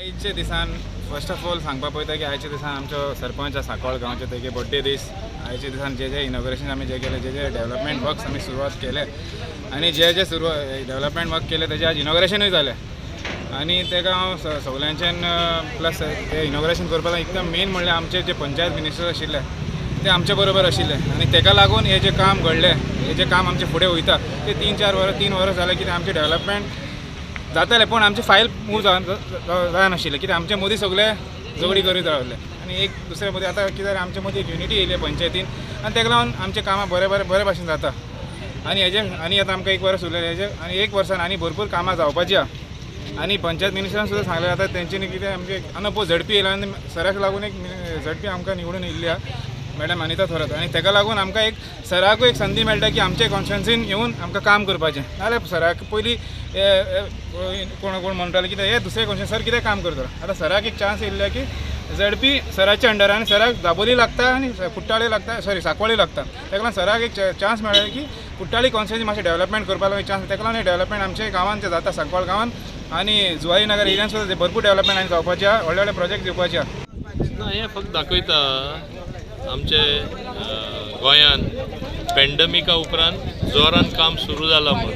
आयच्या दिसान first of all सांगपा पळयता की आयच्या दिसान आमचो सरपंच आसा सांकवाळ गांवचे, तेगे बड्डे दीस. आयच्या दिसान जे जे इनॉग्रेशन आमी जे केले, जे जे डेव्हलपमेंट वर्क्स आमी सुरवात केले आनी जे जे सुरवात डेव्हलपमेंट वर्क केले, तेजे आज इनॉग्रेशनूय जालें. आनी तेका हांव सगल्यांच्यान प्लस ते इनॉग्रेशन करपाक एकदम मेन म्हणल्यार आमचे जे पंचायत मिनिस्टर आशिल्ले, ते आमचे बरोबर आशिल्ले आनी तेका लागून हे जे काम घडलें, हे जे काम आमचे फुडें वयता, ते 3-4 वरां, 3 वरां जालें की आमचें डेव्हलपमेंट जातालें, पूण आमचें फायल मूव जायनाशिल्लें, कित्याक आमचे मदीं सगळे झगडी करीत रावले आनी एक दुसऱ्या मदीं. आतां कितें जालें, आमचे मदीं एक युनिटी येयली पंचायतीन आनी तेका लागून आमचें कामां बरें बरें बरे भाशेन जाता. आनी हेजे आनी आतां आमकां एक वर्स उरलें. हेजे आनी एक वर्सान आनी भरपूर कामां जावपाचीं आहा. आनी पंचायत मिनिस्टरान सुद्दां सांगलें, आतां तेंच्यांनी कितें आमचें अनअपोज झेडपी येयला आनी सराक लागून एक झेडपी आमकां निवडून येयल्ली आहा, मॅडम अनिता थोरात. आनी तेका लागून आमकां एक सराकूय एक संदी मेळटा की आमचे कॉन्स्टिट्युएन्सीन येवन आमकां काम करपाचें. नाजाल्यार सराक पयलीं कोण कोण म्हणटाले की हे दुसरे कॉन्स्टिट्युएन्सी सर कितें काम करतलो. आतां सराक एक चान्स येयल्ले की झेडपी सराच्या अंडरान, आनी सराक दाबोली लागता आनी कुट्टाळी लागता, सॉरी, सांकवाळी लागता. तेका लागून सराक एक चान्स मेळ्ळो की कुट्टाळी कॉन्स्टिट्युएन्सी मातशें डेव्हलपमेंट करपाक एक चान्स. तेका लागून डेव्हलपमेंट आमच्या गांवांत जें जाता, सांकवाळ गांवांत आनी जुवारी नगर एरियान सुद्दां भरपूर डेव्हलपमेंट आनी जावपाचें आहा, व्हडले व्हडले प्रोजेक्ट दिवपाचे आहा. ना, हें फक्त दाखयता आमचे गोंयान पेंडमिका उपरांत जोरान काम सुरू जालां म्हूण.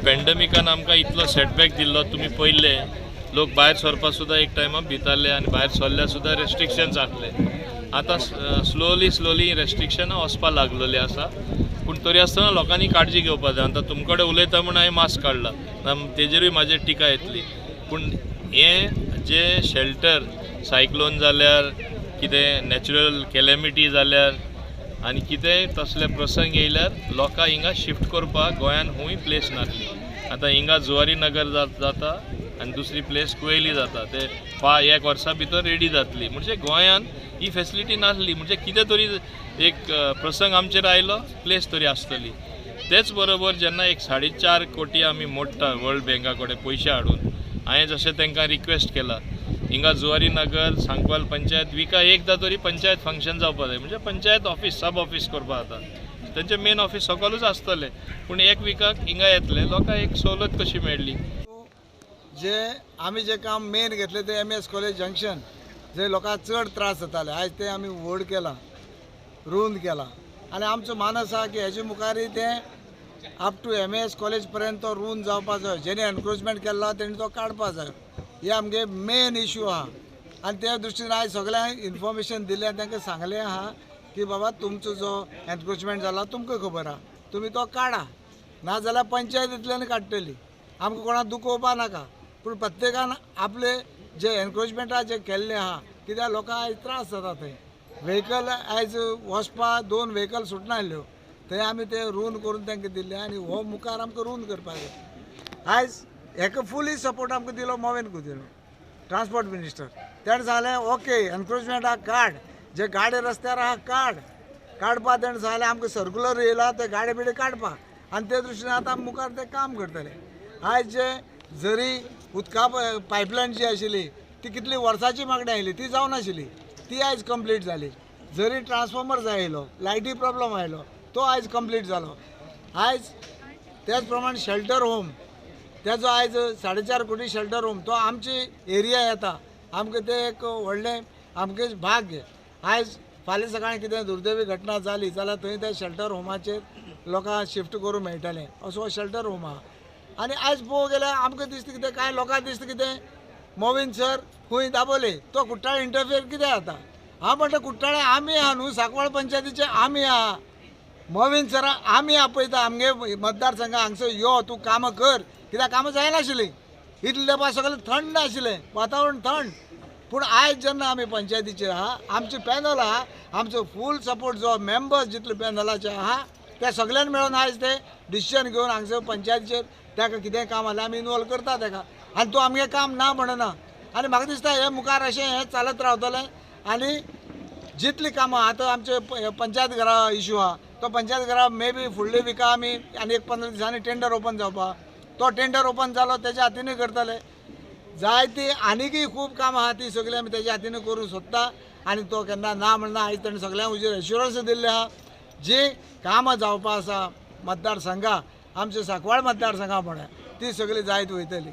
पेंडमिकान आमकां इतलो सेटबॅक दिल्लो, तुमी पळयल्ले, लोक भायर सरपाक सुद्दां एक टायमार भिताले आनी भायर सरल्यार सुद्दां रेस्ट्रिक्शन्स आसले. आतां स्लोली स्लोली रेस्ट्रिक्शनां वचपाक लागलेली आसा, पूण तरी आसतना लोकांनी काळजी घेवपाक जाय. आतां तुमचे कडेन उलयता म्हूण हांवें मास्क काडला ना, तेजेरूय म्हाजेर टिका येतली. पूण हें जे शेल्टर, सायक्लोन जाल्यार, कितें नॅचरल कॅलॅमिटी जाल्यार आनी कितेंय तसले प्रसंग येयल्यार लोकांक हिंगा शिफ्ट करपाक गोंयान खंय प्लेस नासली. आतां हिंगा जुवारी नगर जाता आनी दुसरी प्लेस कुवेली जाता, ते एक वर्सा भितर रेडी जातली. म्हणजे गोंयान ही फेसिलिटी नासली, म्हणजे कितें तरी एक प्रसंग आमचेर आयलो, प्लेस तरी आसतली. तेच बरोबर जेन्ना एक 4.5 कोटी आमी मोडटा वर्ल्ड बँका कडेन पयशे हाडून, हांवें जशें तांकां रिक्वेस्ट केला, हिंगा जुवारी नगर सांकवाल पंचायत विका एकदां तरी पंचायत फंक्शन जावपा जाय. म्हणजे पंचायत ऑफिस, सब ऑफिस करपा जाता. तेंचें मेन ऑफिस सकलूच आसतलें, पूण एक विकाक हिंगा येतले, लोकांक एक सवलत कशी मेळ्ळी. जे आमी जे काम मेन घेतलें तें एम एस कॉलेज जंक्शन, जंय लोकांक चड त्रास जाताले, आयज तें आमी व्हड केलां, रूंद केलां. आनी आमचो मानस आहा की हेजे मुखारय तें up to M S college पर्यंत तो रूंद जावपा जाय. जेणे एनक्रोचमेंट केल्लो तेणी तो काडपा जाय. हे आमगे मेन इशू आहा. आनी त्या दृश्टीन आयज सगळ्यांक इन्फॉर्मेशन दिलें आनी तांकां सांगलें आहा की बाबा, तुमचो जो एनक्रोचमेंट जाला तुमकां खबर आहा, तुमी तो काडा, नाजाल्यार पंचायतींतल्यान काडटली. आमकां कोणाक दुखोवपा नाका, पूण प्रत्येकान आपले जे एनक्रोचमेंटा जे केल्ले आहा, कित्याक लोकांक आयज त्रास जाता. थंय व्हेकल आयज वचपा दोन व्हेकल सुटनासल्यो, थंय आमी ते रूंद करून तांकां दिल्ले आनी हो मुखार आमकां रूंद करपाक जाय. आयज हेका फुली सपोर्ट आमकां दिलो मोवेन कुदिनो, ट्रान्सपोर्ट मिनिस्टर. तेणें सांगलें, ओके, एनक्रोचमेंट आहा काड, जे गाडे रस्त्यार आहा काड. काडपा तेणें सांगलें, आमकां सर्कुलर येयला, ते गाडे बिडे काडपा. आनी ते दृश्टीन आतां आमी मुखार तें काम करतले. आयज जे जरी उदका पायपलायन जी आशिल्ली, ती कितली वर्साची मागणी आयली, ती जावनाशिल्ली, ती आयज कंप्लीट जाली. जरी ट्रान्सफॉर्मर जाय आयलो, लायटी प्रॉब्लम आयलो, तो आयज कंप्लीट जालो. आयज तेच प्रमाण शेल्टर होम, तेजो आयज 4.5 कोटी शेल्टर होम, तो आमची एरिया येता, आमकां तें एक व्हडलें आमचें भाग्य. आयज फाल्यां सकाळीं कितें दुर्दैवी घटना जाली जाल्यार थंय त्या शेल्टर होमाचेर लोकांक शिफ्ट करूंक मेळटलें, असो हो शेल्टर होम आहा. आनी आयज पळोवंक गेल्यार आमकां दिसता कितें, कांय लोकांक दिसता कितें, मोविन सर खंय दाबोले, तो कुट्टाळे इंटरफियर कितें जाता. हांव म्हणटा, कुट्टाळे आमी आहा न्हू, सांकवाळ पंचायतीचे आमी आहा. मोविन सरा आमी आपयता, आमगे मतदारसंघा हांगसर यो, तूं कामां कर, कित्याक कामां जायनाशिल्लीं. इतले तेंपा सगळें थंड आशिल्लें, वातावरण थंड. पूण आयज जेन्ना आमी पंचायतीचेर आहा, आमचें पॅनल आहा, आमचो फूल सपोर्ट जो मेंबर्स जितले पॅनलाचे आहा, त्या सगळ्यांनी मेळून आयज ते डिसिजन घेवन हांगसर पंचायतीचेर ताका कितेंय काम आसल्यार आमी इनवॉल्व करता ताका आनी तो आमगें काम ना म्हणना. आनी म्हाका दिसता हें मुखार अशें हें चालत रावतलें. आनी जितलीं कामां आतां आमचे पंचायत घरा इशू आहा, तो पंचायत घरा मे बी फुडले विका आमी आनी एक 15 दिसांनी टेंडर ओपन जावपा. तो टेंडर ओपन जालो, तेज्या हातीनूय करतले. जायती आनीकय खूब कामां आहा, ती सगळीं आमी तेज्या हातीनूय करूंक सोदता. आनी तो केन्ना ना म्हणना. आयज ताणें सगळ्यांक हुजीर एश्युरन्स दिल्लें आहा, जी कामां जावपा आसा मतदारसंघा, आमच्या सांकवाळ मतदारसंघा म्हळ्यार, ती सगळीं जायत वयतली.